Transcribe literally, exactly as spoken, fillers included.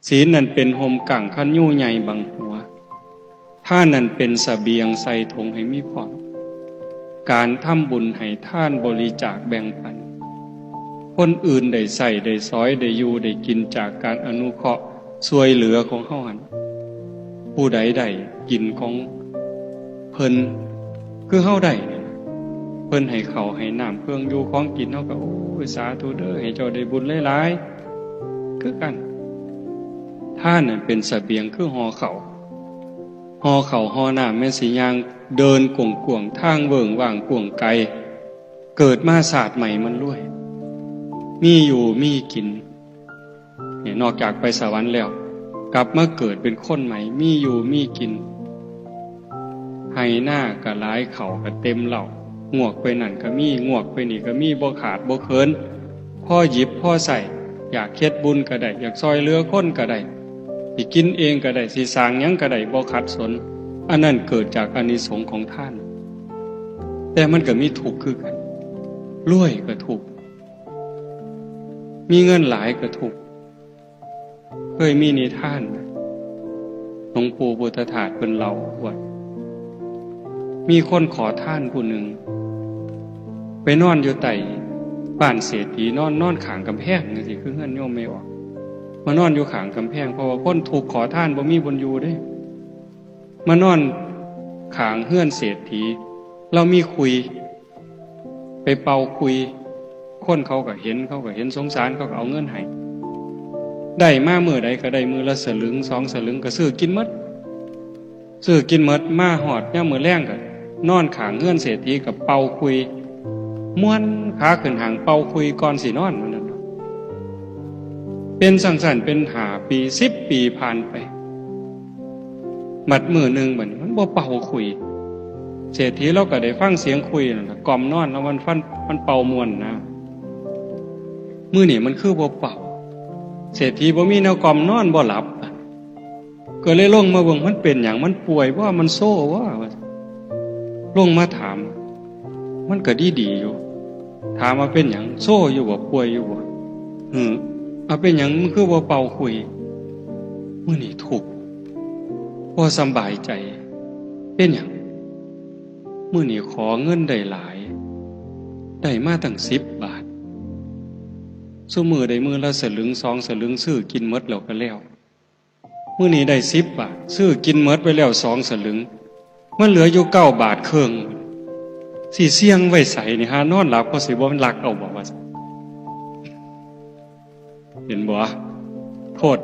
ศีลนั้นเป็นฮ่มกั้งคันยูใหญ่บังหัว ทานนั้นเป็นเสบียงใส่ถุงให้มีพร้อม การทำบุญให้ทานบริจาคแบ่งปัน คนอื่นได้ใช้ได้สอยได้อยู่ได้กินจากการอนุเคราะห์ช่วยเหลือของเฮาหั่น ผู้ใดได้กินของเพิ่น คือเฮาได้นี่ เพิ่นให้ข้าวให้น้ำเครื่องอยู่ของกิน เฮาก็ โอ้ย สาธุเด้อ ให้เจ้าได้บุญหลายๆ คือกัน ทานนั่นเป็นเสบียงคือห่อข้าว ห่อข้าวห่อน้ำ แม่นสิย่างเดินกว้างๆ ทางเวิ้งว่างกว้างไกล เกิดมาชาติใหม่มันรวย มีอยู่มีกิน เนี่ย นอกจากไปสวรรค์แล้ว กลับมาเกิดเป็นคนใหม่ มีอยู่มีกิน ไฮ่นาก็หลาย ข้าวก็เต็มเล้า งวกไปนั่นก็มี งวกไปนี่ก็มี บ่ขาดบ่เขิน พอหยิบพอใช้ อยากเฮ็ดบุญก็ได้ อยากซ่อยเหลือคนก็ได้ สิกินเองก็ได้ สิสร้างหยังก็ได้ บ่ขัดสน อันนั้นเกิดจากอานิสงส์ของทาน แต่มันก็มีทุกข์คือกัน รวยก็ทุกข์ มีเงินหลายก็ทุกข์ เคยมีนิทาน หลวงปู่พุทธทาสเพิ่นเล่าว่า มีคนขอทานผู้หนึ่ง ไปนอนอยู่ใต้บ้านเศรษฐี นอน นอนข้างกำแพงจั่งซี้ คือเฮือนโยมแม่ออก มานอนอยู่ข้างกำแพง เพราะว่าคนทุกข์ขอทานบ่มีบ่อนอยู่เด้ มานอนข้างเฮือนเศรษฐี ลาวมีคุย ไปเป่าคุย คนเขาก็เห็น เขาก็เห็นสงสาร เขาก็เอาเงินให้ ได้มามื้อใดก็ได้มื้อละสลึงสองสลึง ก็ซื้อกินหมด ซื้อกินหมด มาฮอดยามมื้อแลงก็นอนข้างเฮือนเศรษฐีก็เป่าคุย ม่วนขาขึ้นห้างเป่าคุยก่อนสินอน ว่าซั่น เป็นจั่งซั้นเป็นห้าปี สิบปีผ่านไป บัดมื้อหนึ่งบัดนี้มันบ่เป่าคุย เศรษฐีลาวก็ได้ฟังเสียงคุยนั่นล่ะ กล่อมนอน แล้วมันฟัน มันเป่าม่วนนะ มื้อนี้มันคือบ่เป่า เศรษฐีบ่มีแนวกล่อมนอนบ่หลับ ก็เลยลงมาเบิ่ง มันเป็นหยัง มันป่วยบ่ มันโซบ่ ลงมาถาม มันก็ดีๆ อยู่ ถามว่าเป็นหยัง โซอยู่บ่ ป่วยอยู่บ่ หือ เอาเป็นหยัง มึงคือบ่เป่าคุย มื้อนี้ทุกข์ บ่สำบายใจ เป็นหยัง มื้อนี้ขอเงินได้หลาย ได้มาตั้งสิบบาท ซุมื้อได้มื้อละสลึงสองสลึง ซื้อกินหมดแล้วก็แล้ว มื้อนี้ได้สิบบาท ซื้อกินหมดไปแล้วสองสลึง มันเหลืออยู่เก้าบาทครึ่ง สิเสี่ยงไว้ไสนี่ หานอนหลับเขาสิบ่ มันลักเอาบ่ ว่าซั่น เห็นบ่ โทษ